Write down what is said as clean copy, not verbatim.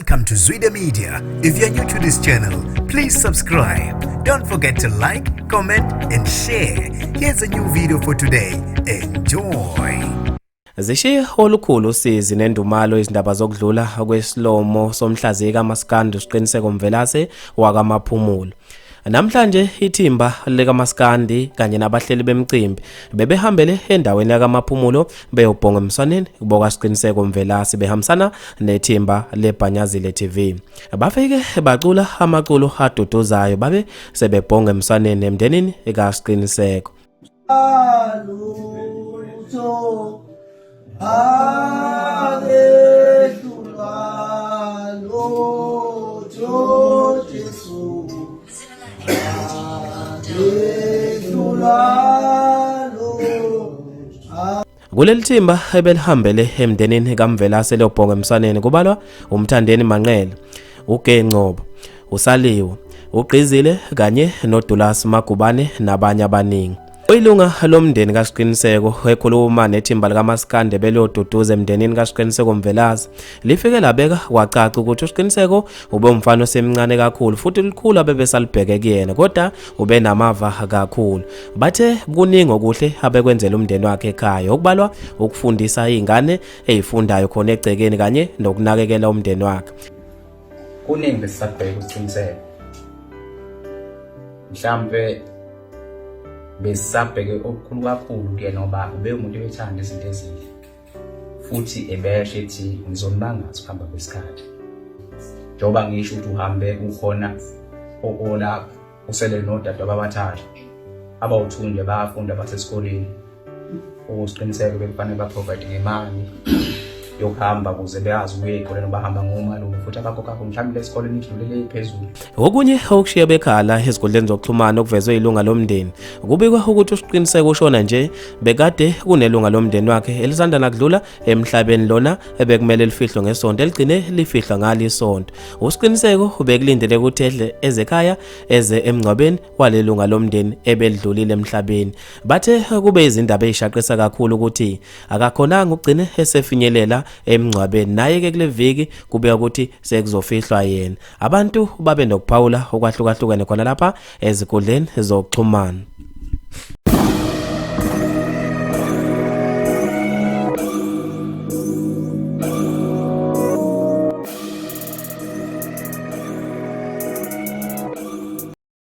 Welcome to Zwida Media. If you're new to this channel, please subscribe. Don't forget to like, comment, and share. Here's a new video for today. Enjoy. Zishiye olukhulu usizi nendumalo izindaba zokudlula kwesilomo somhlaziyi kaMaskandi uSiqiniseko Mvelase wakaMaphumulo. Namhlanje ithimba likaMaskandi kanye nabahleli bemicimbi bebehambele endaweni yakaMaphumulo beyobhonga emswaneni kuboka Siqiniseko Mvelase behambisana nethimba leBhanyazile TV. Bafike bacula amaculo aduduzayo babe sebebhonga emswaneni emndenini kaSiqiniseko. Lutho akehlulwa lutho Jesu akehlulwa lutho. Kuleli thimba ebelihambele emndenini kaMvelase liyobhonga emswaneni kubalwa uMthandeni Manqele, uGe Ngcobo, uSaliwe, uGqizile kanye noDulas Magubane nabanye abaningi. Oyilunga lomndeni kaSiqiniseko ekhuluma nethimba likaMaskande beliyoduduza emndenini kaSiqiniseko Mvelase lifike labeka kwacaca ukuthi uSiqiniseko ube umfana osemncane kakhulu futhi likhulu abebesalibheke kuyena kodwa ubenamava kakhulu. Bathe kuningi okuhle abekwenzela umndeni wakhe ekhaya okubalwa ukufundisa izingane ezifundayo khona egcekeni kanye nokunakekela umndeni wakhe. Kuningi besisabheka uSiqiniseko. Mhlampe besisabheke okukhulu kakhulu kuyena ngoba ubewumuntu ebethanda izinto ezinhle futhi ebesho ethi ngizonimangaza ukuhamba kwesikhathi. Njengoba ngisho ukuthi uhambe kukhona olapha usele nodadewabo abathathu abawu-two nje bayafunda basesikoleni. Ukusiqiniseko bekufanele ba-provide ngemali yokuhamba ukuze beyazi ukuya ey'koleni bahamba ngomalume futhi abakhokha mhlawumbe lesikoleni idlulele phezulu. Okunye okushiye bekhala ezinkundleni zokuxhumana okuvezwe ilunga lomndeni kubikwa ukuthi uSiqiniseko ushona nje bekade kunelunga lomndeni wakhe elisanda nakudlula emhlabeni lona ebekumele lifihlwe ngesonto eligcine lifihlwa ngalo isonto. USiqiniseko ubekulindele ukuthi edle ezekhaya eze emngcwabeni walelunga lomndeni ebelidlulile emhlabeni. Bathe kube izindaba ezishaqisa kakhulu ukuthi akakhonanga ukugcine esefinyelela emngcwabeni naye ke kule viki kubeka ukuthi sekuzofihlwa yena. Abantu babe nokuphawula okwahlukahlukene khona lapha ezinkundleni zokuxhumana.